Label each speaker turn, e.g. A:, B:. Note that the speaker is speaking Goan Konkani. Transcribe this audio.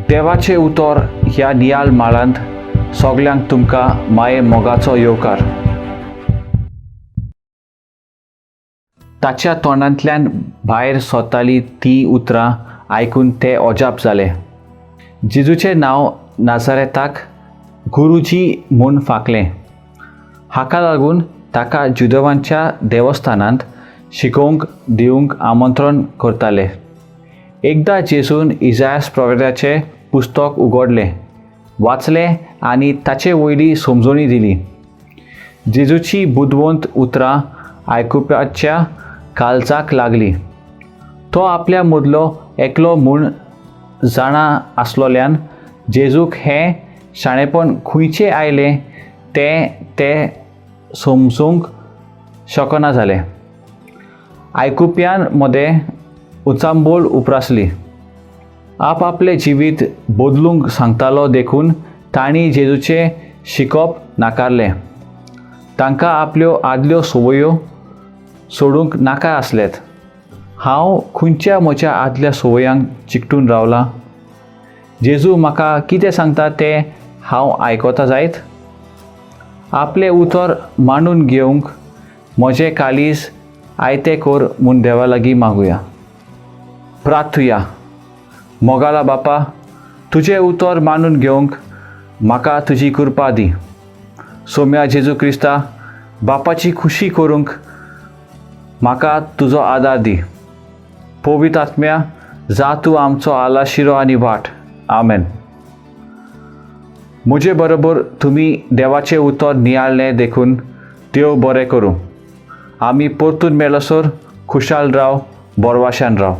A: देवाचें उतर ह्या नियाळ माळांत सगल्यांक तुमकां माये मोगाचो येवकार. ताच्या तोंडांतल्यान भायर सोताली तीं उतरां आयकून ते अजाप जाले. जेजूचें नांव नाजारेताक गुरुजी म्हूण फांकलें. हाका लागून ताका जुदवांच्या देवस्थानांत शिकोवंक दिवंक आमंत्रण करताले. एकदां जेजून इजायास प्रोवेदाचें पुस्तक उगडलें, वाचलें आनी ताचे वयली समजणी दिली. जेजूची बुदवंत उतरां आयकुपाच्या काळजाक लागली. तो आपल्या मदलो एकलो म्हूण जाणा आसलोल्यान जेजूक हें शाणेपण खंयचें आयलें तें ते समजूंक शकना जाले. आयकुप्यां मदें उचांबळ उप्रासली. आपआपलें जिवीत बदलूंक सांगतालो देखून तांणी जेजूचें शिकप नाकारलें. तांकां आपल्यो आदल्यो संवयो सोडूंक नाका आसलेत. हांव खंयच्या म्हज्या आदल्या संवयांक चिकटून रावलां? जेजू म्हाका कितें सांगता तें हांव आयकता जायत? आपलें उतर मांडून घेवंक म्हजें काळीज आयतें कर म्हूण देवा लागीं मागुया. प्रार्थुया. मोगाला बापा, तुजें उतर मानून घेवंक म्हाका तुजी कृपा दी. सोम्या जेजू क्रिस्ता, बापाची खुशी करूंक म्हाका तुजो आदार दी. पवित्र आत्म्या, जा तूं आमचो आलाशिरो आनी वाट. आमेन. म्हजे बरोबर तुमी देवाचें उतर नियाळ्ळें देखून देव बरें करूं. आमी परतून मेळसर खुशाल राव, बरवाशान राव.